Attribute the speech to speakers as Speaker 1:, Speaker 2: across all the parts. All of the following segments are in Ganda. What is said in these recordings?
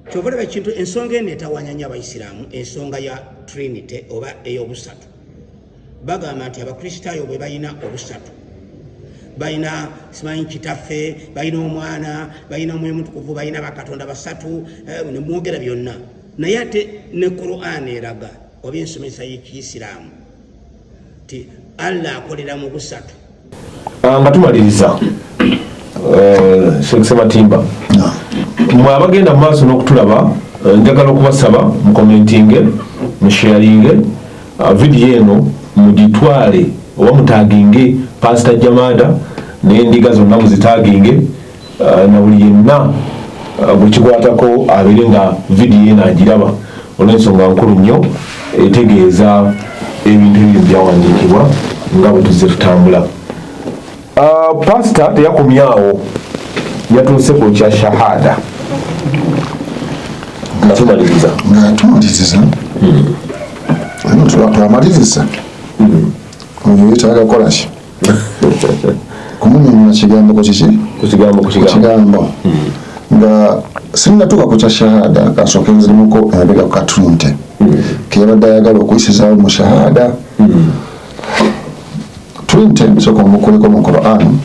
Speaker 1: Kyova olaba ekintu, ensonga eno etawanya nnyo Abayisiraamu, ensonga ya Trinity oba ey'obusatu. Bagamba nti Abakristaayo bwe balina obusatu, balina simanyi Kitaffe, balina Omwana, balina Omwoyo Mutukuvu, balina bakatonda basatu, nemwogera byonna. Naye ate ne Quran eraga, oba ensomesa y'Ekiyisiraamu, ti Allah akolera mu busatu.
Speaker 2: Nga tumaliriza, Sheikh Sematimba, mwe abagenda mu maaso n'okutulaba, njagala okubasaba mucommentinge, musharinge vidiyo eno, mugitwale oba mutaginge Pasita Jamada n'endiga zonna, muzitaginge na buli yenna gwe kikwatako abeere nga vidiyo eno agiraba, olw'ensonga nkulu nnyo etegeeza ebintu ebyo byawandiikibwa nga bwe tuzze tutambula. Pasita teyakomyawo, yatuuse ku kya shahada. Nga tumaliriza,
Speaker 3: nga tumaliriza, eno tuba twamaliriza. Oyo yetaaga kukola ki? Kumunyonyola kigambo ku kiki?
Speaker 2: Ku kigambo, ku
Speaker 3: ku
Speaker 2: kigambo.
Speaker 3: Kigambo. Nga sinnatuuka ku kya shahada, kasooke nzirimuko emabega ku katunte keyabadde ayagala okuyisizaawo mu shahada. Trinity, sooka omukuleko mu Quran,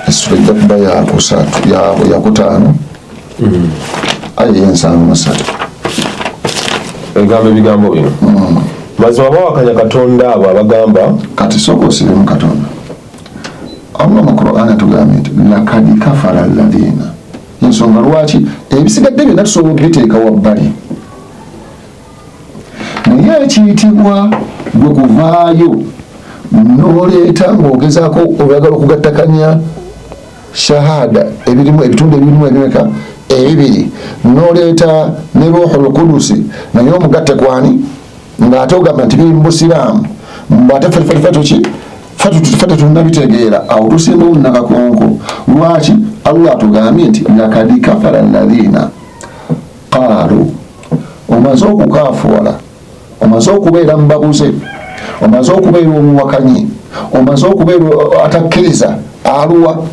Speaker 3: essula ejja kuba yakusatu, yakutaano, aya 73.
Speaker 2: Egamba ebigambo bino: mazima bawakanya Katonda abo abagamba.
Speaker 3: Kati sooka osibemu Katonda. Allah mu Quran atugambye nti lakad kafara alladhina. Ensonga lwaki ebisigadde byonna tusobola okubiteeka wabbali, naye ekiyitibwa gwe kuvaayo n'oleeta ng'ogezaako oyagala okugattakanya shahada ebirimu ebitundu ebirimu ebimeka? Ebibiri. N'oleeta ne Ruhul Kudusi, naye omugatte kwani, ng'ate ogamba nti biri mu Busiraamu, mbu ate fe tuki? Fe tetunnabitegeera. Awo tusimbawo nakakonko. Lwaki Allah atugambye nti lakad kafara alladhina qaalu? Omaze okukafuwala, omaze okubeera mu babuze, omaze okubeera omuwakanyi, omaze okubeera atakkiriza aluwa.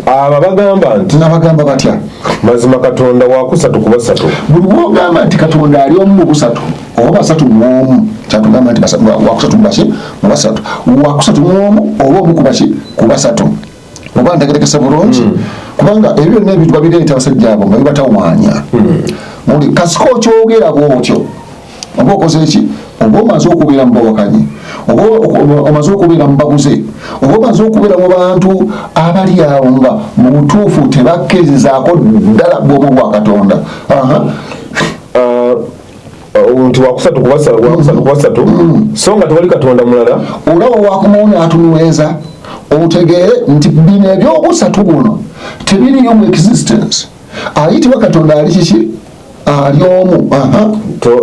Speaker 2: Abo abagamba nti
Speaker 3: Nabagamba batya?
Speaker 2: Mazima Katonda wakusatu ku basatu.
Speaker 3: Buli bwogamba nti Katonda ali omu mu busatu oba basatu mu omu, kyatugamba nti wakusatu mubaki? Mu basatu. Wakusatu mu omu oba omu kubaki? Ku basatu. Oba ntegerekesa bulungi? Kubanga ebyo byonna ebintu babireeta abasajja abo nga bibatawaanya. Muli kasika okyogera bwotyo, oba okoze eki? Oba omaze okubeera mu bawakanyi, oba omaze okubeera mu babuze, oba omaze okubeera mu bantu abali awo nga mu butuufu tebakkirizaako ddala bwomu bwa Katonda. Aha.
Speaker 2: Nti wakusatu ku basatu, wakusatu ku basatu, so nga tewali Katonda mulala.
Speaker 3: Olaba wakomawo n'atunyweza otegeere nti bino ebyobusatu buno tebiriyo mu existence. Ayitibwa Katonda ali kiki? Ali omu. Aha.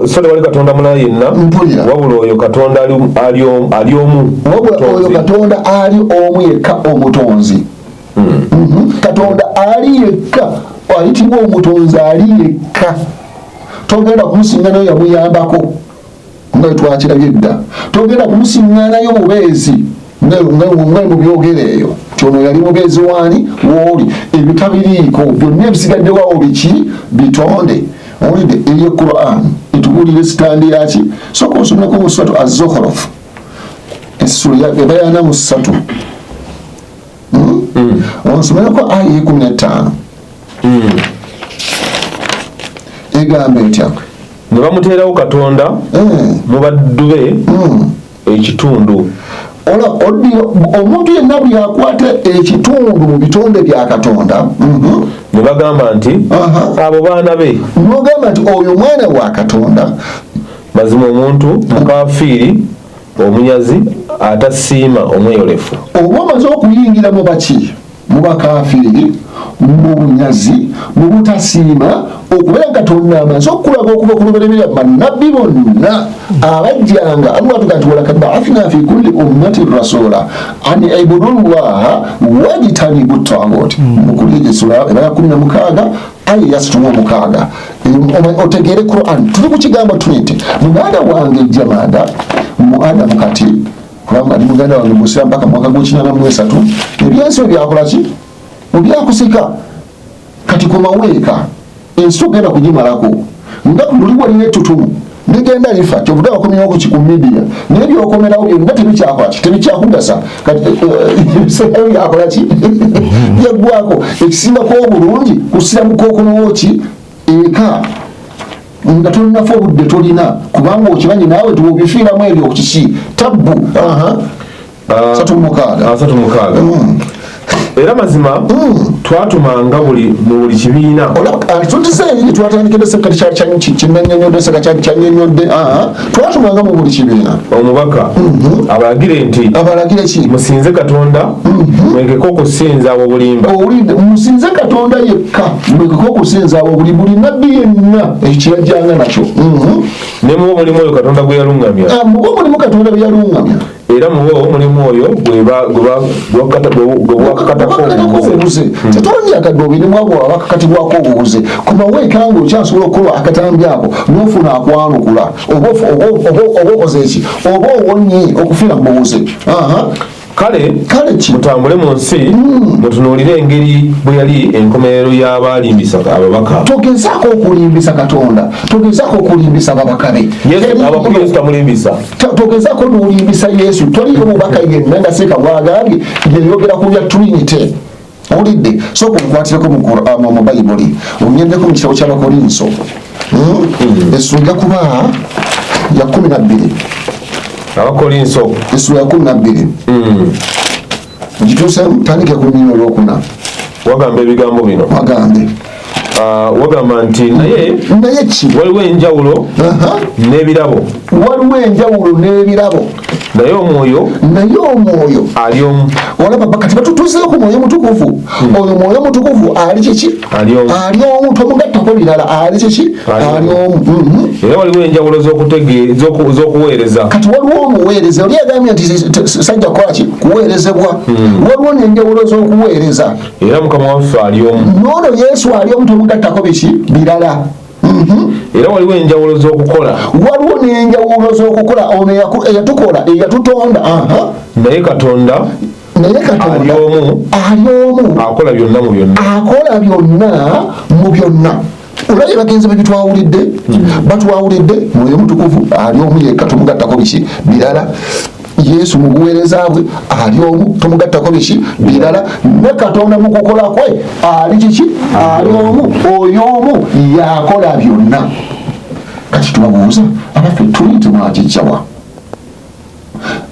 Speaker 2: So tewali Katonda mulala yenna.
Speaker 3: Mpulira.
Speaker 2: Wabula oyo Katonda ali omu.
Speaker 3: Wabula oyo
Speaker 2: Omutonzi.
Speaker 3: Katonda ali omu yekka, omutonzi. Katonda ali yekka ayitibwa omutonzi, ali yekka. Togenda kumusiŋŋanayo yamuyambako nga twakirabye dda. Togenda kumusiŋŋanayo mubeezi nga mubyogera eyo nti ono yali mubeezi waani wooli. Ebyo tabiriiko. Byonna ebisigaddewawo biki? Bitonde. Owulidde? Eye Quran etubuulira stand yaki. Soka osomeko mu Suratu Az-Zukhruf, essula eba 43. Onsomereko aya 15. Egamba etya?
Speaker 2: Ne bamuteerawo Katonda mu baddu be ekitundu.
Speaker 3: Ola oddira omuntu yenna buli akwata ekitundu mu bitonde bya Katonda.
Speaker 2: Ne bagamba nti abo baana be.
Speaker 3: Nogamba nti oyo mwana wa Katonda.
Speaker 2: Mazima omuntu mukafiiri omunyazi atasiima omweyolefu.
Speaker 3: Oba omaze okuyingira mu baki? Mu bakafiiri, mu bunyazi, mu butasiima okubeera Katonda amaze okulaga okuva ku lubereberye bannabbi bonna abajjanga. Allah tuga nti walakad baathna fi kulli ummatin rasula an ibudu llaha wajtanibu tagut. Mukuli esula eba ya 16 aya 36. Otegeere Quran, tuli ku kigambo Trinity. Muganda wange Jamada mu Adamu kati, kubanga ali muganda wange musira mpaka mwaka gw'83, ebyensi byakola ki? Mubyakusika. Kati komaweeka ensi togenda kugimalako nga luli walina ettutumu ligenda lifa, kyovudde bakomyewo ku media, naye byokomerawo byonna tebikyakola ki, tebikyakugasa. Kati ebiseera eh, byakola ki, byaggwako. Ekisingako obulungi kusiramuka okomewo ki eka nga tolinafa obudde tolina, kubanga okimanyi naawe tuobifiiramu ebyo kiki tabbu.
Speaker 2: Ah,
Speaker 3: 36.
Speaker 2: 36. Era mazima twatumanga buli mu buli kibiina.
Speaker 3: Tutuze eri twatandikidde sekati kinanyonyodde seka kyanyonyodde. Twatumanga mu buli kibiina
Speaker 2: omubaka abalagire nti
Speaker 3: abalagire ki?
Speaker 2: Musinze Katonda, mwekeke okusinza abobulimba.
Speaker 3: Owulidde, musinze Katonda yekka, mwekeke okusinza abo buli buli nabbi yenna ekyo kyeyajjanga nakyo.
Speaker 2: Ne mubo mulimu oyo Katonda gwe yaluŋŋamya.
Speaker 3: Ah, mubo mulimu Katonda bwe yaluŋŋamya.
Speaker 2: Era mubo mulimu oyo gwe bwakakatako
Speaker 3: obubuze. Tetwandyagadde obirimu abo abakakatibwako obubuze. Komawo eka nga okyasobola okukola akatambi ako n'ofuna akwanukula, oba okoze eki, oba owonye okufiira mu bubuze.
Speaker 2: Kale
Speaker 3: kale ki?
Speaker 2: Mutambule mu nsi, mutunuulire engeri bwe yali enkomerero y'abaalimbisa ababaka.
Speaker 3: Togezaako okulimbisa Katonda, togezaako okulimbisa ababaka be.
Speaker 2: Abakulu Yesu tamulimbisa.
Speaker 3: Togezaako n'olimbisa Yesu. Toliyo mubaka yenna nga seeka bwagambye yeyogera ku bya Trinity. Owulidde? Sooka onkwatireko mu Qur'an, mu Bayibuli, ongendeko mu kitabo ky'Abakolinso, Essula ejja kuba ya 12.
Speaker 2: Abakolinso
Speaker 3: essula ya 12. Ngituusemu, tandike ku lunyiriri olwokuna.
Speaker 2: Wagamba ebigambo bino.
Speaker 3: Wagambe.
Speaker 2: Ah, wagamba nti naye
Speaker 3: Naye ki?
Speaker 2: Waliwo enjawulo n'ebirabo.
Speaker 3: Waliwo enjawulo n'ebirabo.
Speaker 2: Naye omwoyo
Speaker 3: Naye omwoyo
Speaker 2: ali omu.
Speaker 3: Olaba, kati batutuzeeko ku Mwoyo Mutukuvu. Oyo Mwoyo Mutukuvu ali kiki?
Speaker 2: Ali omu.
Speaker 3: Ali omu, tomugattako birala. Ali kiki?
Speaker 2: Ali
Speaker 3: Ali
Speaker 2: omu.
Speaker 3: omu.
Speaker 2: Era waliwo enjawulo z'okuweereza.
Speaker 3: Kati waliwo omuweereza oli agambye nti sajja kukola ki, kuweerezebwa. Waliwo n'enjawulo z'okuweereza.
Speaker 2: Era Mukama waffe ali omu.
Speaker 3: N'ono Yesu ali omu, tomugattako biki birala.
Speaker 2: Era waliwo enjawulo z'okukola.
Speaker 3: Waliwo n'enjawulo z'okukola. Ono eyatukola, eyatutonda, aha.
Speaker 2: Naye Katonda
Speaker 3: Naye Katonda
Speaker 2: ali omu.
Speaker 3: Ali omu.
Speaker 2: Akola byonna mu byonna.
Speaker 3: Akola byonna mu byonna. Olabye bagenzi be bitwawulidde, batwawulidde Mwoyo Mutukuvu ali omu yekka, tomugattako biki birala. Yesu mu buweereza bwe ali omu, tomugattako biki birala. Ne Katonda mu kukola kwe ali kiki? Ali omu. Oyo omu yakola byonna. Kati tubabuuza abaffe, tuli temwakijjawa?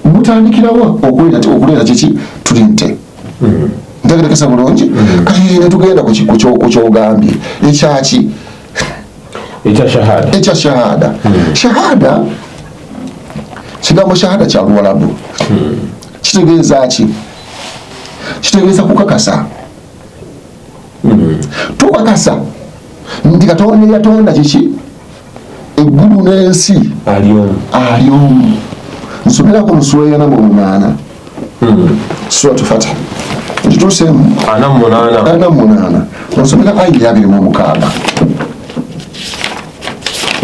Speaker 3: Mutandikirawa okuleeta kiki tuli nte? Ntegerekesa bulungi? Kati netugenda ku kyogambye ekyaki?
Speaker 2: Ekya shahada.
Speaker 3: Ekya shahada. Shahada, kigambo shahada kya Luwalabu. Kitegeeza ki? Kitegeeza kukakasa. Tukakasa nti Katonda eyatonda kiki, eggulu n'ensi,
Speaker 2: Ali omu.
Speaker 3: Ali omu. Nsomerako mu sula 48, Suratu Fatih, nkituuseemu?
Speaker 2: 48.
Speaker 3: 48, onsomera aya 26.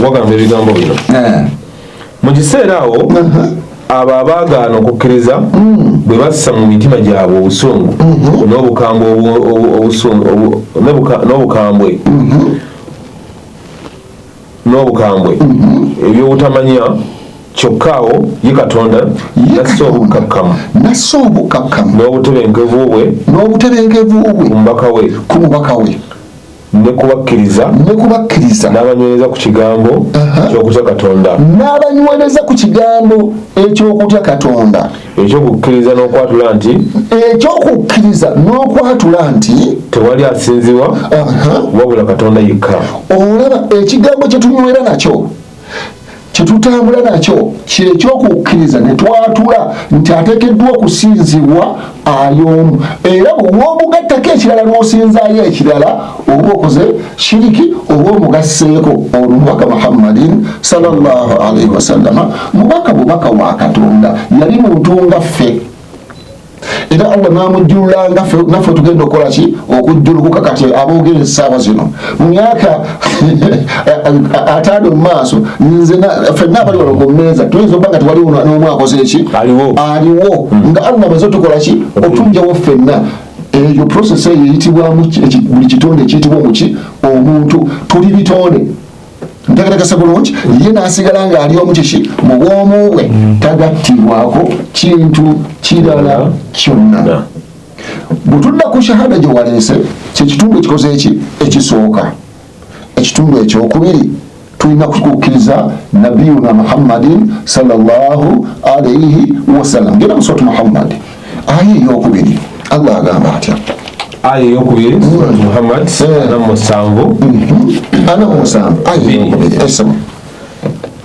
Speaker 2: Wagamba ebigambo bino. Mu kiseera awo abo abaagaana okukkiriza bwe bassa mu mitima gyabwe obusungu n'obukambwe n'obukambwe ebyobutamanya, kyokka awo ye Katonda
Speaker 3: Ye
Speaker 2: nassa
Speaker 3: Katonda
Speaker 2: obukkakkamu
Speaker 3: nassa obukkakkamu
Speaker 2: n'obutebenkevu bwe
Speaker 3: n'obutebenkevu bwe
Speaker 2: ku mubaka we
Speaker 3: ku mubaka we
Speaker 2: ne kubakkiriza
Speaker 3: ne kubakkiriza
Speaker 2: n'abanywereza ku kigambo ky'okutya Katonda
Speaker 3: n'abanywereza ku kigambo eky'okutya Katonda
Speaker 2: ekyokukkiriza n'okwatula nti
Speaker 3: ekyokukkiriza n'okwatula nti
Speaker 2: tewali asinzibwa wabula Katonda yekka.
Speaker 3: Olaba ekigambo kye tunywera nakyo, kyetutambula nakyo, kyekyokukkiriza ne twatula nti ateekeddwa okusinzibwa ali omu. Era bw'omugattako ekirala n'osinzaayo ekirala, oba okoze shiriki oba omugasseeko. Olwo mubaka Muhammadin sallallahu alaihi wasallama mubaka, bubaka wa Katonda, yali muntu nga ffe, era Allah n'amujjulula nga naffe tugenda okukola ki, okujjulukuka. Kati aboogera essaawa zino mu myaka 50 mu maaso, nze ffenna abali wano ku mmeeza tuyinza okuba nga tewaliwo n'omu akoze eki
Speaker 2: Aliwo.
Speaker 3: Aliwo nga Allah amaze otukola ki, otujjawo ffenna. Eyo process eyo eyitibwamu buli kitonde ekiyitibwa omuki omuntu. Tuli bitonde, ntegerekese bulungi. Ye n'asigala ng'ali omu kiki mu bwomu bwe, tagattibwako kintu kirala kyonna. Bwe tudda ku shahada gye waleese, kyekitundu ekikoze eki ekisooka. Ekitundu ekyokubiri tulina kukkiriza nabiyuna Muhammadin sallallahu alaihi wasallam. Genda mu suratu Muhammad, aya eyokubiri, Allah agamba atya?
Speaker 2: Aya eyokubiri, suratu Muhammad, 47.
Speaker 3: 47, aya eyokubiri, esoma.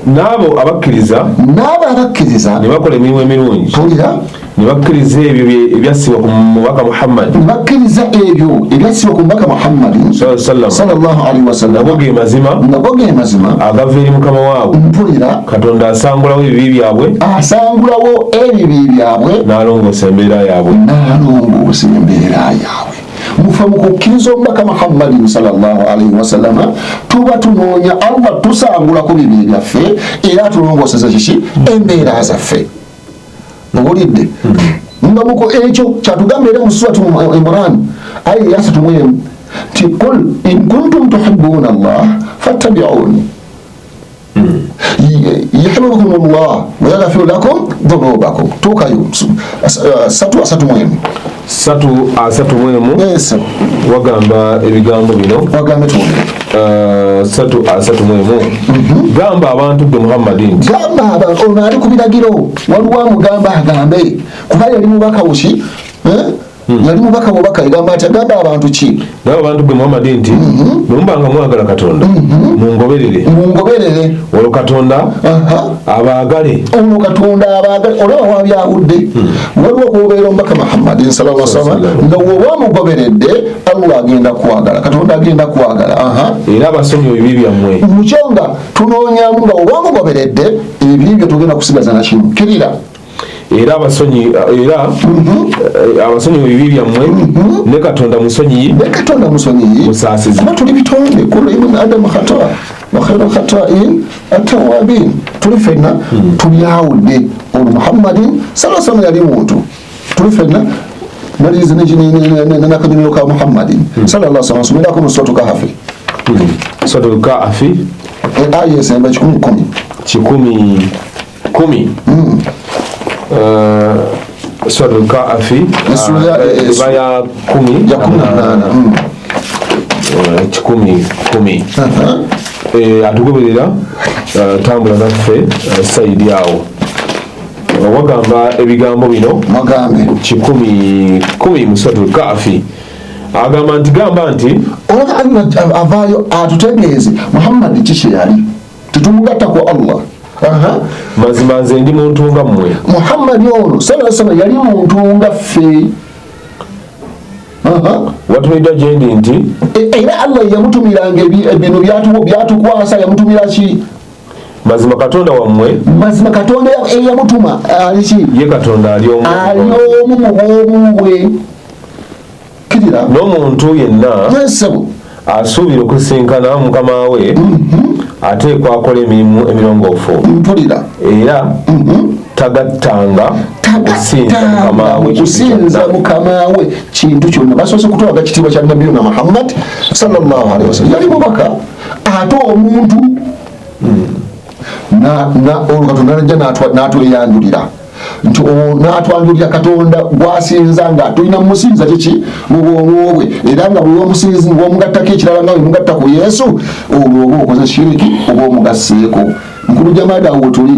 Speaker 2: N'abo abakkiriza,
Speaker 3: n'abo abakkiriza,
Speaker 2: ne bakola emirimu emirungi,
Speaker 3: mpulira,
Speaker 2: ne bakkiriza ebyo ebyassibwa ku mubaka Muhammad,
Speaker 3: bakkiriza ebyo ebyassibwa ku mubaka Muhammadin
Speaker 2: sallam,
Speaker 3: sallallahu alaihi wasallam,
Speaker 2: nago ge mazima,
Speaker 3: nago ge mazima,
Speaker 2: agava eri mukama waabwe,
Speaker 3: mpulira,
Speaker 2: Katonda asangulawo ebibi byabwe,
Speaker 3: asangulawo ebibi byabwe,
Speaker 2: n'alongoosa embeera yaabwe.
Speaker 3: N'alongoosa embeera yaabwe. Mufe mu kukkiriza omubaka Muhammadin sallallahu alaihi wasallama tuba tunoonya Allah tusangulako bibi byaffe era atulongooseza kiki embeera zaffe. Owulidde nga muko ekyo kyatugamba era mu suratu Imran aya 31 nti qul in kuntum tuhibbuna Allah fattabiuni yuhibbukum llah wayaghfiru lakum dhunubakum. Tuukayo, 331.
Speaker 2: 331.
Speaker 3: Yes.
Speaker 2: Wagamba ebigambo bino.
Speaker 3: Wagambe, tuwulire.
Speaker 2: 331, gamba abantu gwe Muhammadi nti,
Speaker 3: gamba abantu, ono ali ku biragiro, waliwo amugamba agambe kuba yali mubaka wuki, eh? Yali mubaka, bubaka egamba ati agamba abantu ki?
Speaker 2: Gamba abantu gwe Muhammadi nti, bwe muba nga mwagala Katonda, mungoberere,
Speaker 3: mungoberere,
Speaker 2: olwo Katonda abaagale.
Speaker 3: Ono Katonda abaagale. Olaba wabyawudde, waliwo okugoberera omubaka Muhammadin sallallahu alaihi wasallam, nga woba omugoberedde Allah agenda kwagala, Katonda agenda kwagala.
Speaker 2: Era abasonyiwa ebibi byammwe.
Speaker 3: Mukyo nga tunoonyamu nga oba omugoberedde ebibi byo tugenda kusigaza nakimu kirira.
Speaker 2: Era abasonyi, era abasonyiwa ebibi byammwe, ne Katonda musonyiyi,
Speaker 3: ne Katonda musonyiyi,
Speaker 2: musaasizi.
Speaker 3: Kuba tuli bitonde, kullu ibn adamu khata wa khairu khata'in atawabin. Tuli fenna tubyawudde. Olwo Muhammadin sallallahu alaihi yali muntu, tuli fenna maliriza nakanyumiro ka Muhammadin sallallahu alaihi wasallam. Somerako mu suratu Kahafi.
Speaker 2: Suratul Kafi.
Speaker 3: Aya esemba 110.
Speaker 2: 110. Suratul Kafi.
Speaker 3: Essula
Speaker 2: eba ya 10
Speaker 3: ya 18.
Speaker 2: 110. Atugoberera, tambula naffe sayidi awo wagamba ebigambo bino.
Speaker 3: Magambe.
Speaker 2: 110 mu Suratul Kafi agamba nti, gamba nti,
Speaker 3: olaba Allah avaayo atutegeeze Muhammadi kiki yali, tetumugatta ku Allah.
Speaker 2: Mazima nze ndi muntu nga mmwe.
Speaker 3: Muhammadi ono sallallahu alaihi wasallam yali muntu nga ffe.
Speaker 2: Watumiddwa gye ndi nti,
Speaker 3: Era Allah yamutumiranga bino byatukwasa, yamutumira ki?
Speaker 2: Mazima Katonda wammwe,
Speaker 3: mazima Katonda eyamutuma ali ki?
Speaker 2: Ye Katonda ali omu,
Speaker 3: ali omu mu bwomu bwe. Kirira.
Speaker 2: N'omuntu yenna
Speaker 3: Yesebo.
Speaker 2: asuubira okusisinkana mukama we ateekwa akola emirimu emirongoofu,
Speaker 3: Mpulira.
Speaker 2: era tagattanga kusinza mukama we kintu
Speaker 3: kusinza
Speaker 2: kyonna.
Speaker 3: Mukama we kintu kyonna. Basoose kutwaga kitiibwa kya nabiyuna Muhammad sallallahu alaihi wasallam, yali mubaka ate omuntu. Na olwo Katonda najja n'atweyanjulira nti n'atwanjulira Katonda gwasinza nga tulina mumusinza kiki mu bwomwo bwe, era nga buli omusinzi bwomugattako ekirala nga bwemugatta ku Yesu, olwo oba okoze shiriki oba omugasseeko. Nkulu jamada, awo tuli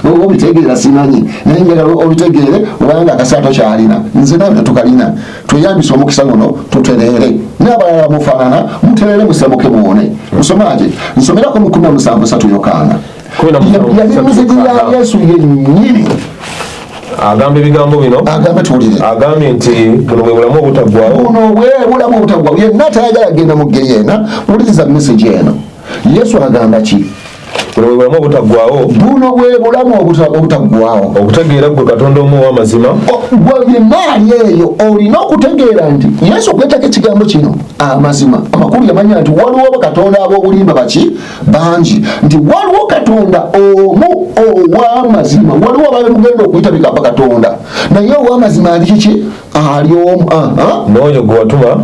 Speaker 3: oba obitegeera simanyi, naye njagala obitegeere obanga akaseera tokyalina, nze nawe tetukalina. Tweyambisa omukisa guno tutereere n'abalala mufaanana, mutereere musemuke muwone. Musomage, nsomerako mu 17:3 Yokaana.
Speaker 2: 17
Speaker 3: Yali
Speaker 2: 3
Speaker 3: muzigi ya
Speaker 2: Yokaana.
Speaker 3: Yesu yennyini.
Speaker 2: Agamba ebigambo bino.
Speaker 3: Agambe tuwulire.
Speaker 2: Agambye nti buno bwe bulamu obutaggwawo,
Speaker 3: buno bwe bulamu obutaggwawo, yenna tayagala genda mu geyeena. Wuliriza message eno, Yesu agamba ki?
Speaker 2: Buno bwe bulamu obutaggwaawo.
Speaker 3: Buno bwe bulamu obutaggwaawo.
Speaker 2: Okutegeera ggwe Katonda omu ow'amazima.
Speaker 3: Gwe yenna ali eyo olina okutegeera nti Yesu okwetako ekigambo kino amazima, amakulu yamanya nti waliwo bakatonda ab'obulimba baki bangi, nti waliwo Katonda omu ow'amazima. Waliwo abamugenda okuyita bikaba Katonda, naye ow'amazima ali kiki? Ali omu.
Speaker 2: N'oyo gwe watuma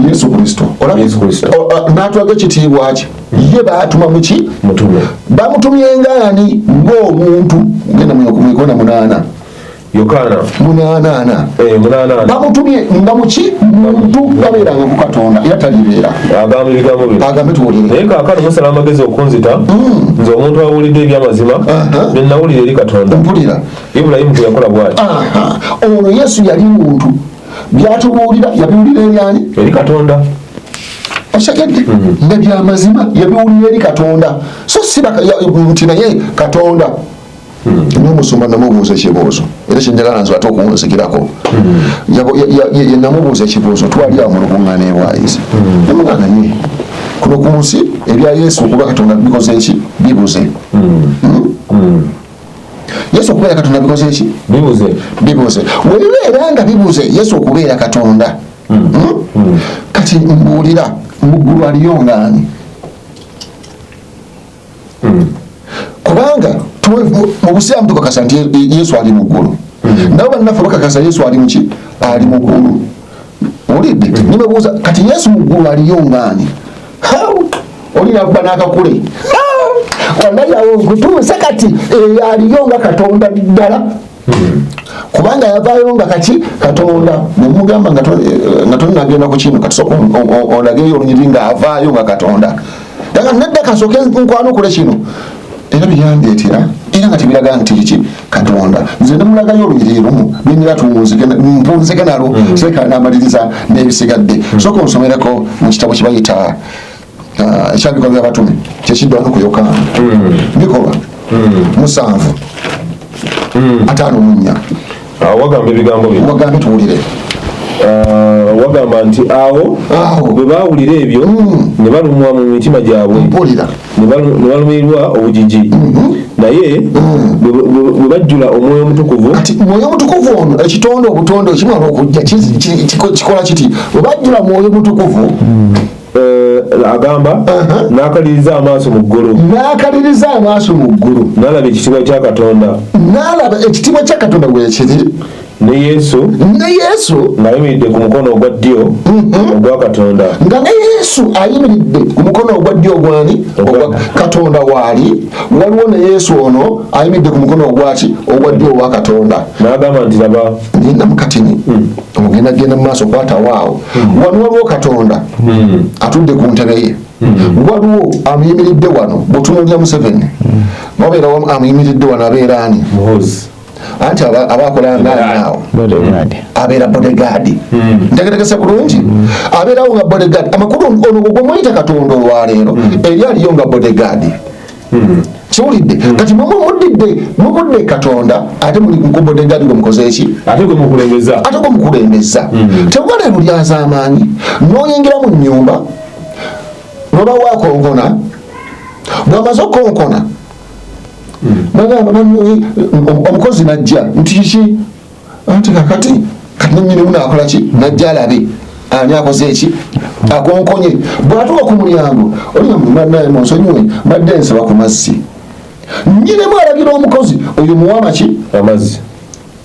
Speaker 3: Yesu Kristo.
Speaker 2: Yesu Kristo.
Speaker 3: N'atulaga ekitiibwa kye. Ye baatuma muki?
Speaker 2: Mutume.
Speaker 3: Bamutumye ngaani? Ng'omuntu. Genda mu Yokaana 8.
Speaker 2: Yokaana.
Speaker 3: 8.
Speaker 2: 8.
Speaker 3: Bamutumye nga muki? Muntu tabeeranga ku Katonda era talibeera.
Speaker 2: Agamba ebigambo bino.
Speaker 3: Agambe tuwulire.
Speaker 2: Naye kaakano musala amagezi okunzita, nze omuntu awulidde eby'amazima, ne nawulira eri Katonda.
Speaker 3: Mpulira.
Speaker 2: Ibulayimu teyakola bw'atyo.
Speaker 3: Ono Yesu yali muntu. Byatubuulira yabiwulira eri ani?
Speaker 2: Eri Katonda.
Speaker 3: Otegedde? Nga byamazima yabiwulira eri Katonda. So si nti naye Katonda. N'omusumba namubuuza ekibuuzo era kyenjagala nze ate okunzigirako. Namubuuza ekibuuzo, twali awo mu lukuŋŋaana e Bwayizi. Namugamba naye kuno ku nsi ebya Yesu okuba Katonda bikoze ki? Bibuze. Yesu okubeera Katonda bikoze ki?
Speaker 2: Bibuze.
Speaker 3: Bibuze. Webibeera nga bibuze Yesu okubeera Katonda. Kati mbuulira mu ggulu aliyo ngaani? Kubanga mu Busiraamu tukakasa nti Yesu ali mu ggulu. Nabo bannaffe bakakasa Yesu ali muki? Ali mu ggulu. Owulidde? Nibabuuza kati Yesu mu ggulu aliyo ngaani? Oli nakuba n'akakule. Wallahi awo nkutuuse kati eyo aliyo nga Katonda ddala. Kubanga yavaayo nga kati Katonda. Nemugamba nga tonnagenda ku kino, kati sooka ondageyo olunyiriri ng'avaayo nga Katonda. Daga nedda kasooke nkwanukule kino. Era byandeetera era nga tebiraga nti kiki Katonda. Nze nemulagayo olunyiriri lumu lwenjagala mpunzike nalwo, seeka n'amaliriza n'ebisigadde. Sooka onsomereko mu kitabo kye bayita ekyabikolwa by'abatume kyekidda wano ku Yokaana. Bikolwa 7 54.
Speaker 2: Wagamba ebigambo bino.
Speaker 3: Wagambe tuwulire.
Speaker 2: Wagamba nti awo bwe baawulira ebyo ne balumwa mu mitima gyabwe.
Speaker 3: Mpulira.
Speaker 2: Ne balumirirwa obugigi. Naye bwe bajjula Omwoyo Omutukuvu.
Speaker 3: Kati Mwoyo Omutukuvu ono ekitonde obutonde ekimala okujja kikola kiti? Bwe bajjula Mwoyo Omutukuvu,
Speaker 2: Agamba n'akaliriza amaaso mu ggulu.
Speaker 3: N'akaliriza amaaso mu ggulu.
Speaker 2: N'alaba ekitiibwa kya Katonda.
Speaker 3: N'alaba ekitiibwa kya Katonda bwe kiri.
Speaker 2: Ne Yesu.
Speaker 3: Ne Yesu.
Speaker 2: Ng'ayimiridde ku mukono ogwa ddyo ogwa Katonda.
Speaker 3: Nga ne Yesu ayimiridde ku mukono ogwa ddyo ogwani? Ogwa Katonda waali. Waliwo ne Yesu ono ayimiridde ku mukono ogwaki? Ogwa ddyo ogwa Katonda.
Speaker 2: N'agamba nti laba.
Speaker 3: Ngenda mu katini. Ogenda genda mu maaso kwatawo awo. Wano waliwo Katonda atudde ku ntebe ye. Waliwo amuyimiridde wano, bw'otunuulira Museveni. Wabeera amuyimiridde wano abeera ani?
Speaker 2: Muhoozi.
Speaker 3: Anti abakola ngaani awo?
Speaker 4: Bodyguard.
Speaker 3: Abeera bodyguard. Ntegerekese bulungi? Abeerawo nga bodyguard. Amakulu ono gwe muyita Katonda olwaleero, eri aliyo nga bodyguard. Kiwulidde? Kati mwe muvudde Katonda, ate muli ku bodyguard gwe mukoze ki?
Speaker 2: Ate gwe mukulembeza.
Speaker 3: Ate gwe mukulembeza. Tewali lulyazaamaanyi. N'oyingira mu nnyumba, n'oba wakonkona, bw'amaze okukonkona, bagamba omukozi n'ajja nti kiki? Anti kakati kati nennyinimu n'akola ki? N'ajja alabe ani akoze eki? Akonkonye. Bw'atuuka ku mulyango, oli bannaye munsonyiwe, mbadde nsaba ku mazzi. Nnyinimu alagira omukozi oyo muwe amaki?
Speaker 2: Amazzi.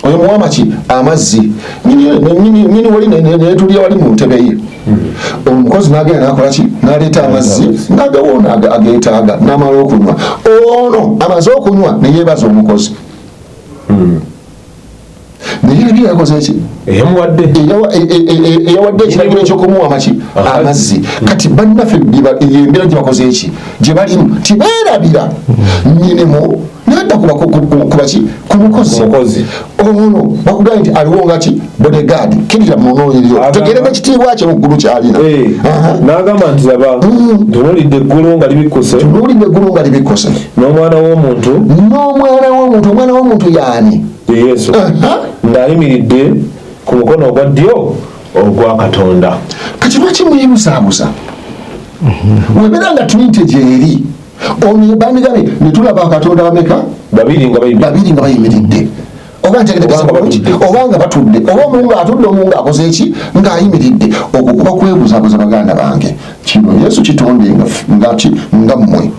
Speaker 3: Oyo muwe amaki? Amazzi. Nnyini wali ne tulya wali mu ntebe ye. Omukozi n'agenda n'akola ki? N'aleeta amazzi, n'agawa ono ageetaaga, n'amala okunywa. Ono amaze okunywa ne yeebaza omukozi. Naye ebyo yakoze ki?
Speaker 2: Eyamuwadde.
Speaker 3: Eyawadde ekiragiro eky'okumuwa amaki? Amazzi. Kati bannaffe embeera gye bakoze ki? Gye balimu. Tibeerabira nnyinimu n'adda ku baki? Ku mukozi.
Speaker 2: Ku mukozi.
Speaker 3: Ono bakugambye nti aliwo nga ki? Bodyguard. Kkirira mu nnoonyerero. Tegeera n'ekitiibwa kye mu ggulu ky'alina.
Speaker 2: N'agamba nti laba, ntunuulidde eggulu nga libikkuse.
Speaker 3: Tunuulidde eggulu nga libikkuse.
Speaker 2: N'omwana w'omuntu.
Speaker 3: N'omwana w'omuntu. Omwana w'omuntu y'ani?
Speaker 2: Ye Yesu. Ng'ayimiridde ku mukono ogwa ddyo ogwa Katonda.
Speaker 3: Kati lwaki mwebuzaabuza? Webeera nga Trinity gyeri. Ono bandigambye ne tulaba Katonda bameka?
Speaker 2: Babiri nga bayimiridde.
Speaker 3: Babiri nga bayimiridde. Oba ntegerekese
Speaker 2: Oba nga
Speaker 3: bulungi,
Speaker 2: batudde.
Speaker 3: oba nga batudde, oba omu ng'atudde, omu ng'akoze eki, ng'ayimiridde. Okwo kuba kwebuzabuza baganda bange. Kino Yesu kitonde nga ki, nga mmwe.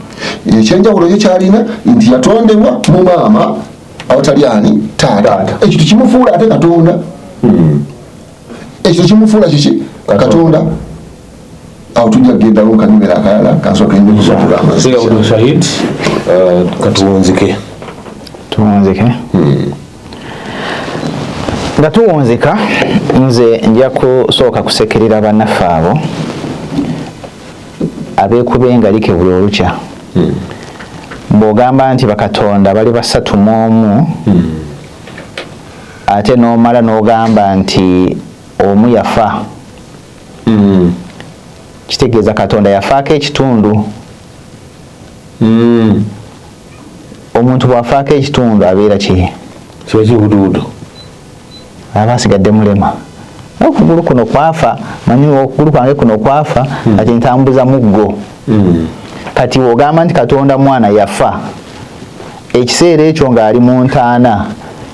Speaker 3: Ekyenjawulo ye kyalina nti yatondebwa mu maama awatali ani? Taata.
Speaker 2: Taata.
Speaker 3: Ekyo tekimufuula ate Katonda. Ekyo tekimufuula kiki?
Speaker 2: Katonda.
Speaker 3: Katonda. Awo tujja kugendawo kanyumira akalala, kansooke nje kusooka amazzi.
Speaker 2: Sega Abdul Shahid, katuwunzike.
Speaker 4: Tuwunzike. Nga tuwunzika, nze nja kusooka kusekerera bannaffe abo abeekuba engalike buli olukya. Bw'ogamba nti bakatonda bali basatu mu omu, ate n'omala n'ogamba nti omu yafa, kitegeeza Katonda yafaako ekitundu. Omuntu bw'afaako ekitundu abeera ki?
Speaker 2: Kiba kibudubudu.
Speaker 4: Aba asigadde mulema. Okugulu kuno kwafa, manyi okugulu kwange kuno kwafa, kati ntambuza muggo. Kati ogamba nti Katonda mwana yafa, ekiseera ekyo ng'ali mu ntaana,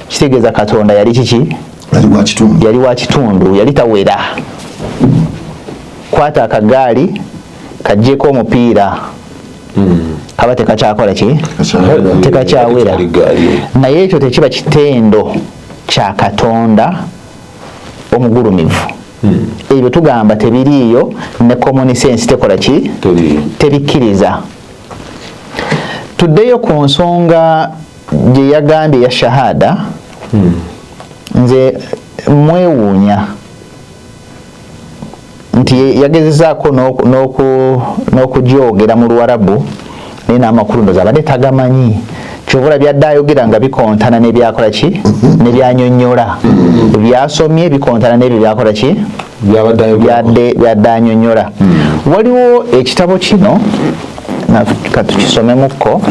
Speaker 4: kitegeeza Katonda yali kiki?
Speaker 3: Yali wa kitundu.
Speaker 4: Yali wa kitundu, yali tawera. Kwata akagaali kaggyeko omupiira, kaba tekakyakola ki? Tekakyawera. Naye ekyo tekiba kitendo kya Katonda omugulumivu. Ebyo tugamba tebiriiyo, ne common sense tekola ki? Tebikkiriza. Tuddeyo ku nsonga gye yagambye ya shahada. Nze mwewuunya nti yagezezaako n'okugyogera mu Luwarabu, naye n'amakulu ndowooza abadde tagamanyi. Kyova byadde ayogera nga bikontana n'ebyakola ki? N'ebyanyonnyola. Byasomye bikontana n'ebyo byakola ki?
Speaker 2: Byabadde ayogera.
Speaker 4: Byadde anyonnyola. Waliwo ekitabo kino, katukisomemukko.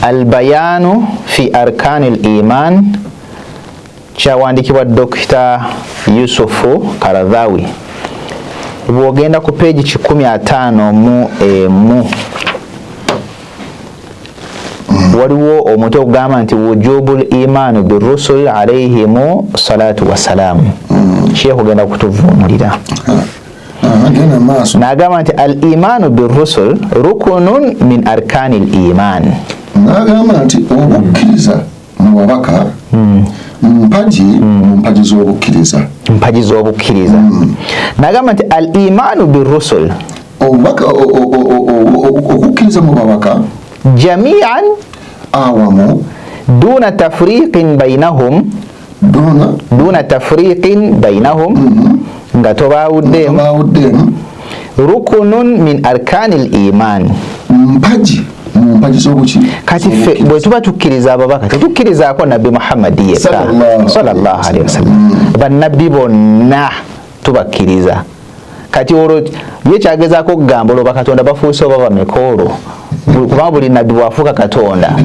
Speaker 4: Albayanu fi arkani al-iman, kyawandiikibwa Dokita Yusufu Karadhawi. Bw'ogenda ku peegi 151, waliwo omutwe ogugamba nti wujubul imanu birusul alayhimu salatu wassalamu. Sheikh ogenda kutuvuunulira.
Speaker 3: Genda maaso.
Speaker 4: N'agamba nti al imanu birusul rukunun min arkani al iman.
Speaker 3: N'agamba nti obukkiriza mu babaka mpagi mu mpagi z'obukkiriza.
Speaker 4: Mpagi z'obukkiriza. N'agamba nti al imanu birusul,
Speaker 3: Obubaka, okukkiriza mu babaka,
Speaker 4: jamian,
Speaker 3: awamu,
Speaker 4: duna tafriqin bainahum,
Speaker 3: duna,
Speaker 4: duna tafriqin bainahum, nga tobaawuddeemu,
Speaker 3: tobaawuddeemu,
Speaker 4: rukunun min arkani al iman,
Speaker 3: mpagi mu mpagi z'obuki.
Speaker 4: Kati ffe bwe tuba tukkiriza ababaka, tetukkirizaako Nabbi Muhammadi yekka
Speaker 3: Sallallahu
Speaker 4: sallallahu alaihi wasallam, bannabbi bonna tubakkiriza. Kati olwo ye kyagezaako okugamba olwo bakatonda bafuuse oba bameka olwo? Kubanga buli nabbi bwafuuka katonda,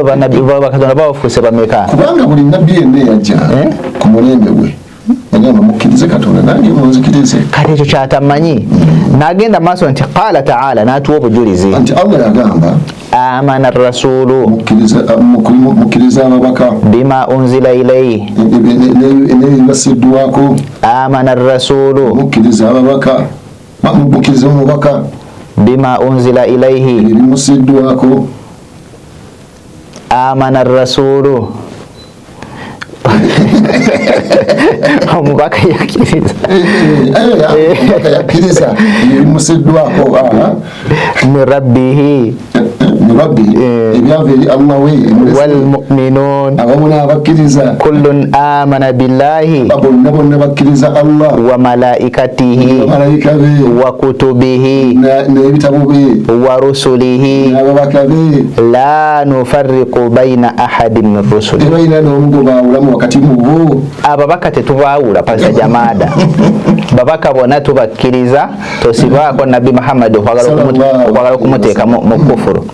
Speaker 4: bannabbi bakatonda baba bafuuse bameka?
Speaker 3: Kubanga buli nabbi yenna eyajja ku mulembe gwe yagamba mukkirize Katonda nange munzikirize.
Speaker 4: Kati ekyo kyatamanyi. N'agenda maaso nti qaala taala, n'atuwa obujulizi
Speaker 3: nti Allah yagamba
Speaker 4: amana rasulu,
Speaker 3: mukkirize ababaka,
Speaker 4: bima unzila ilayhi,
Speaker 3: n'ebibasiddwako,
Speaker 4: amana rasulu,
Speaker 3: mukkirize ababaka, mukkirize omubaka,
Speaker 4: bima unzila ilayhi,
Speaker 3: ebimusiddwako,
Speaker 4: amana rasulu, omubaka yakkiriza.
Speaker 3: Omubaka yakkiriza ebimusiddwako
Speaker 4: min rabbihi,
Speaker 3: min rabbi, ebyava eri Allah we,
Speaker 4: walmuminun,
Speaker 3: awamu n'abakkiriza,
Speaker 4: kullun amana billahi,
Speaker 3: bonna bonna bakkiriza Allah,
Speaker 4: wa malaikatihi,
Speaker 3: bamalayika be,
Speaker 4: wa kutubihi,
Speaker 3: n'ebitabo bye,
Speaker 4: wa rusulihi,
Speaker 3: n'ababaka be,
Speaker 4: la nufarriqu baina ahadin min rusuli,
Speaker 3: tebalina n'omu gwe baawulamu wakati mu bo.
Speaker 4: Ababaka tetubaawula, Pasita Jamada. Babaka bonna tubakkiriza, tosibaako Nabbi Muhammad okwagala okumuteeka mu kufuru.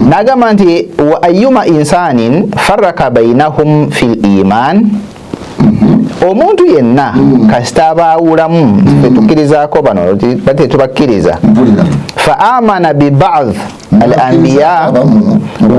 Speaker 4: N'agamba nti wa ayyuma insanin farraka bainahum fil iman, Omuntu yenna kasita abaawulamu nti ffe tukkirizaako bano bate tubakkiriza, fa amana bi ba'd al anbiya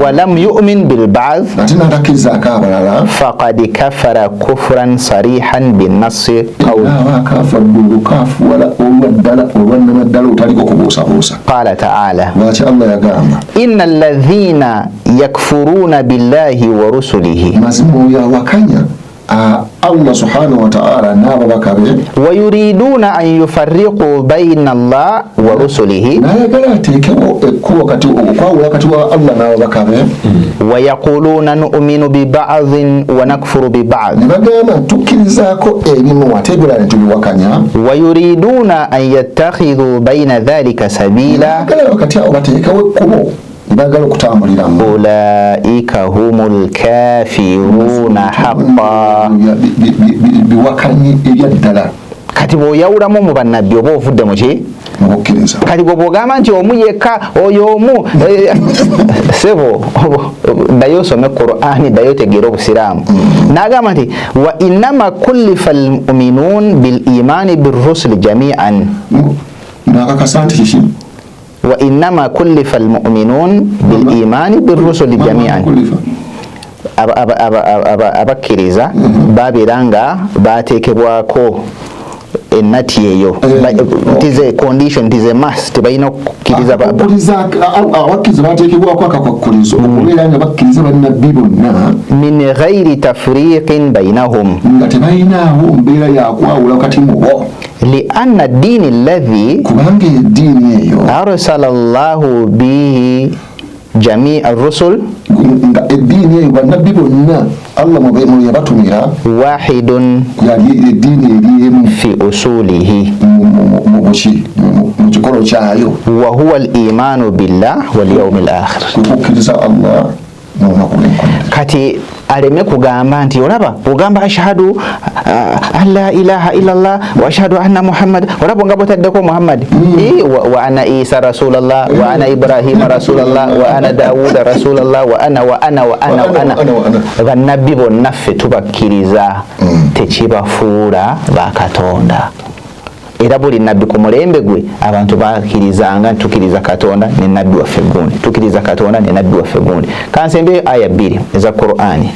Speaker 4: wa lam yu'min bil ba'd,
Speaker 3: ate n'atakkirizaako abalala,
Speaker 4: faqad kafara kufran sarihan bin nassi qawl,
Speaker 3: aba akafadde olukafuwala olwa ddala olwannamaddala olutaliko kubuusabuusa.
Speaker 4: Qala ta'ala,
Speaker 3: lwaki Allah yagamba,
Speaker 4: inna alladhina yakfuruna billahi wa rusulihi,
Speaker 3: mazima oyo awakanya Allah subhanahu wa ta'ala n'ababaka be,
Speaker 4: wa yuriduna an yufarriqu bayna Allah wa rusulihi,
Speaker 3: n'ayagala ateekewo ekkubo kati okwawula kati wa Allah n'ababaka be,
Speaker 4: wa yaquluna nu'minu bi ba'dhin wa nakfuru bi ba'd,
Speaker 3: ne bagamba tukkirizaako ebimu ate ebirala ne tubiwakanya,
Speaker 4: wa yuriduna an yattakhidhu bayna dhalika sabila,
Speaker 3: baagala wakati awo bateekewo ekkubo baagala okutambuliramu,
Speaker 4: ulaika humul kafiruna haqqan,
Speaker 3: biwakanyi ebyaddala.
Speaker 4: Kati bw'oyawulamu mu bannabbi oba ovudde mu ki?
Speaker 3: Mu bukkiriza.
Speaker 4: Kati bwe bw'ogamba nti omu yekka oyo omu, sebo ddayo osome Qur'ani, ddayo otegeere obusiraamu. N'agamba nti wa innama kullifa al-mu'minun bil imani birrusuli jami'an,
Speaker 3: n'akakasa nti kiki?
Speaker 4: Wa innama kullifa al-mu'minun bil imani birrusuli jami'an, abakkiriza babeera nga bateekebwako ennati eyo, it is a condition, it is a must, balina okukkiriza.
Speaker 3: Abakkiriza bateekebwako akakwakkulizo okubeera nga bakkiriza bannabbi bonna,
Speaker 4: min ghairi tafriqin bainahum,
Speaker 3: nga tebalinaawo mbeera yakwawula wakati mu bo,
Speaker 4: li anna ddiini alladhi,
Speaker 3: kubanga eddiini eyo,
Speaker 4: arsala Allahu bihi jamii ar-rusul,
Speaker 3: nga eddiini eyo bannabbi bonna Allah mu yabatumira,
Speaker 4: wahidun,
Speaker 3: yali eddiini eri emu,
Speaker 4: fi usulihi,
Speaker 3: mu kikolo kyayo,
Speaker 4: wa huwa al-imanu billah wal yawmil akhir,
Speaker 3: kukkiriza Allah n'olunaku lw'enkomerero.
Speaker 4: Kati aleme kugamba nti olaba ogamba ashhadu an la ilaha illallah wa ashhadu anna Muhammad, olaba nga botaddeko Muhammad, wa ana Isa rasulallah wa ana Ibrahima rasulallah wa ana Dawuda rasulallah wa ana wa ana wa ana wa ana, bannabbi bonna ffe tubakkiriza, tekibafuula bakatonda. Era buli nabbi ku mulembe gwe abantu bakkirizanga, tukkiriza Katonda ne nabbi waffe gundi, tukkiriza Katonda ne nabbi waffe gundi. Kansembeyo aya bbiri eza Qur'ani,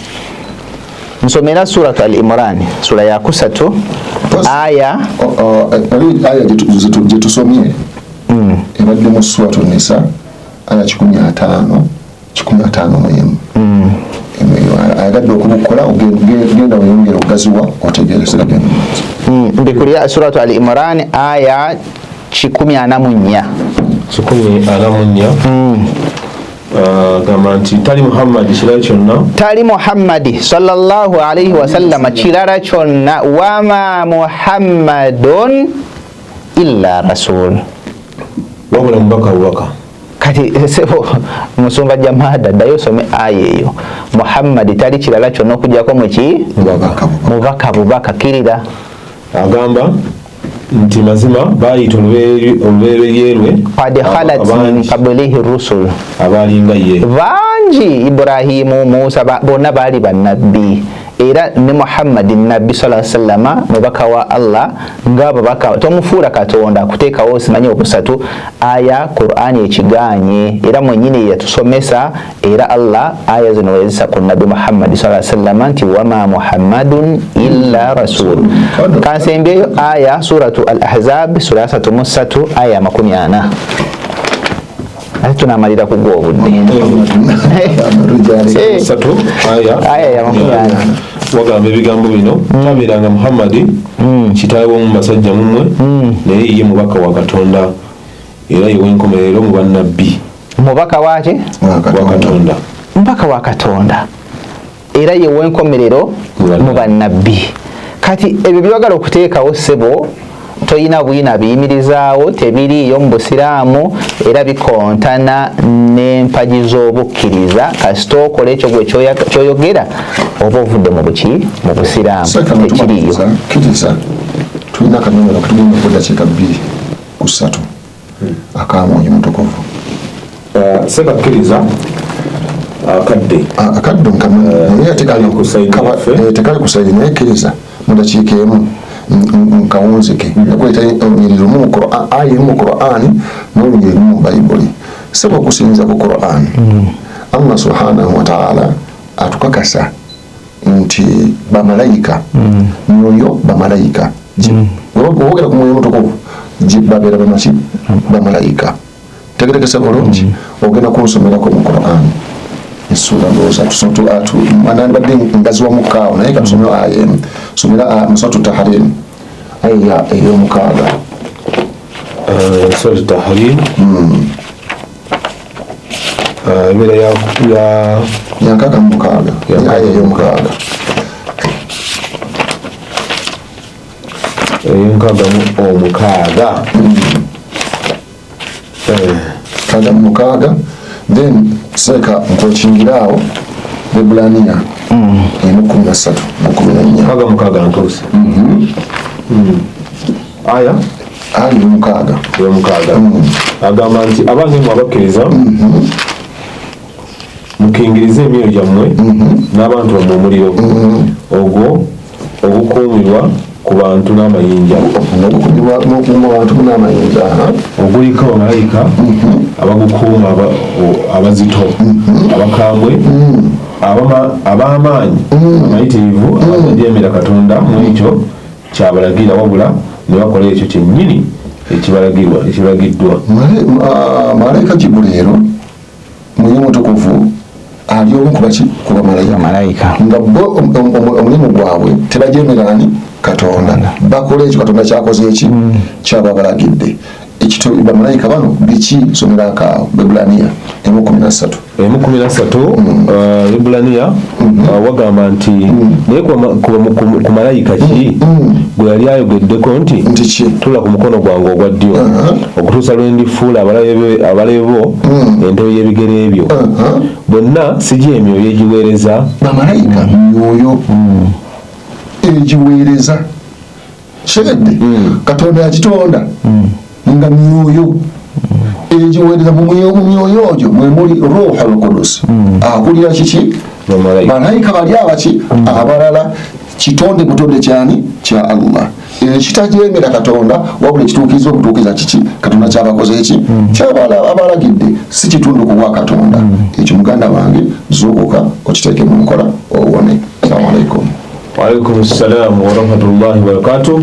Speaker 4: nsomera Suratu Al-Imran sura ya 3 aya
Speaker 3: aya gyetusomye ebadde mu Suratu Nisa aya 151. Ayagadde okubukola genda weyongere okugaziwa otegeere sigagenda.
Speaker 4: Mbikulira Suratu Al-Imran aya 144.
Speaker 2: 144. Gamba nti tali Muhammad kirala kyonna,
Speaker 4: tali Muhammadi sallallahu alaihi wasallam kirala kyonna, wama Muhammadun illa rasul,
Speaker 2: wabula mubaka bubaka.
Speaker 4: Kati sebo musumba Jamada ddayo osome aya eyo, Muhammadi tali kirala kyonna okuggyako muki mubaka bubaka. Kirira
Speaker 2: agamba nti mazima bayita olubereberye lwe
Speaker 4: qad khalat min qablihi rusul,
Speaker 2: abalinga ye
Speaker 4: bangi, Ibrahimu, Musa, bonna baali bannabbi, era ne Muhammadi nabbi sallallahu alaihi wasallam mubaka wa Allah ng'ababaka. Tomufuula Katonda kuteekawo simanyi obusatu, aya Qur'ani ekiganye, era mwennyini yatusomesa. Era Allah aya zino yazisa ku nabbi Muhammadi sallallahu alaihi wasallam nti wama Muhammadun illa rasul. Kansembyeyo aya Suratu Al-Ahzab sura ya 33 aya 40. Ate tunamalira kugwa obudde.
Speaker 2: Aya
Speaker 4: ya 40.
Speaker 2: Wagamba ebigambo bino, tabeeranga Muhammadi kitaawe w'omu basajja mumwe, naye ye mubaka wa Katonda era ye w'enkomerero mu bannabbi.
Speaker 4: Mubaka waki?
Speaker 2: Wa Katonda.
Speaker 4: Mubaka wa Katonda era ye w'enkomerero mu bannabbi. Kati ebyo byagala okuteekawo ssebo toyina bwina biyimirizaawo, tebiriiyo mu busiraamu, era bikontana n'empagi z'obukkiriza. Kasita okola ekyo gwe kyoyogera oba ovudde mu buki mu busiraamu, tekiriiyo.
Speaker 3: Kkiriza tulina akanonero katugenda ku ddakiika 2 ku 3 akamwoyo mutukuvu.
Speaker 2: Seka kkiriza Akadde.
Speaker 3: Akadde nkamanyi, naye ate
Speaker 2: Kali ku side yaffe.
Speaker 3: Tekali ku side, naye kkiriza mu dakiika emu nkawunzike. Nakuleeta olunyiriri lumu mu aya emu mu Qur'ani n'olunyiriri lumu mu Bayibuli. Sebo, okusinziira ku Qur'ani, Allah subhanahu wa ta'ala atukakasa nti bamalayika myoyo. Bamalayika bwogera ku mwoyo mutukuvu, babeera bamaki? Bamalayika. Tegerekesa bulungi. Ogenda kunsomerako mu Quran essuula, ndowooza nandibadde ngaziwamukaawo, naye katusomero aya emu. Somera mu Suratu Tahrim, aya ey'omukaaga.
Speaker 2: Suratu Tahrim ebeera ya
Speaker 3: ya 66. Aya ey'omukaaga.
Speaker 2: Ey'enkaga mu omukaaga.
Speaker 3: 66. Then seeka nkwekingiraawo Bebulaniya 1:13 mu 14.
Speaker 2: 66 ntuuse. Aya?
Speaker 3: Aya ey'omukaaga.
Speaker 2: Ey'omukaaga agamba nti, abange mwe abakkiriza, mukingirize emyoyo gyammwe n'abantu bammwe omuliro ogwo ogukuumirwa ku bantu n'amayinja.
Speaker 3: Nogukumirwa mu bantu n'amayinja, aha.
Speaker 2: Oguliko bamalayika abagukuuma abazito, abakambwe, ab'amaanyi amayitirivu, abatajeemera Katonda mu ekyo kyabalagira, wabula ne bakola ekyo kyennyini ekibalagirwa, ekibalagiddwa.
Speaker 3: Malayika Jibuleero, mwoyo mutukuvu, ali omu kubaki? Ku bamalayika.
Speaker 4: Bamalayika.
Speaker 3: Nga bo omulimu gwabwe tebajemerani Katonda, bakola ekyo Katonda kyakoze, eki kyaba balagidde. Ekito bamalayika bano biki? Somerako awo Bebulaniya 1:13.
Speaker 2: 1:13, Ebulaniya, wagamba nti, naye ku malayika ki gwe yali ayogeddeko nti,
Speaker 3: Nti ki?
Speaker 2: Tula ku mukono gwange ogwa ddyo okutuusa lwe ndifuula abalabe bo entebe y'ebigere byo? Bonna si gy'emyoyo egiweereza?
Speaker 3: Bamalayika myoyo egiweereza. Kitegedde? Katonda yakitonda nga myoyo egiweereza. Mu myoyo ogyo mwe muli Ruha Lkudus, akulira kiki?
Speaker 2: Bamalayika.
Speaker 3: Malayika bali abaki abalala. Kitonde butonde kyani? Kya Allah, ekitajemera Katonda, wabula ekituukiriza obutuukiriza kiki Katonda kyabakoze, eki kyaba abalagidde. Si kitundu ku bwa Katonda ekyo. Muganda wange, zuukuka okiteeke mu nkola owone. Assalamu alaikum.
Speaker 2: Waalaikum ssalamu warahmatullahi wabarakatuh.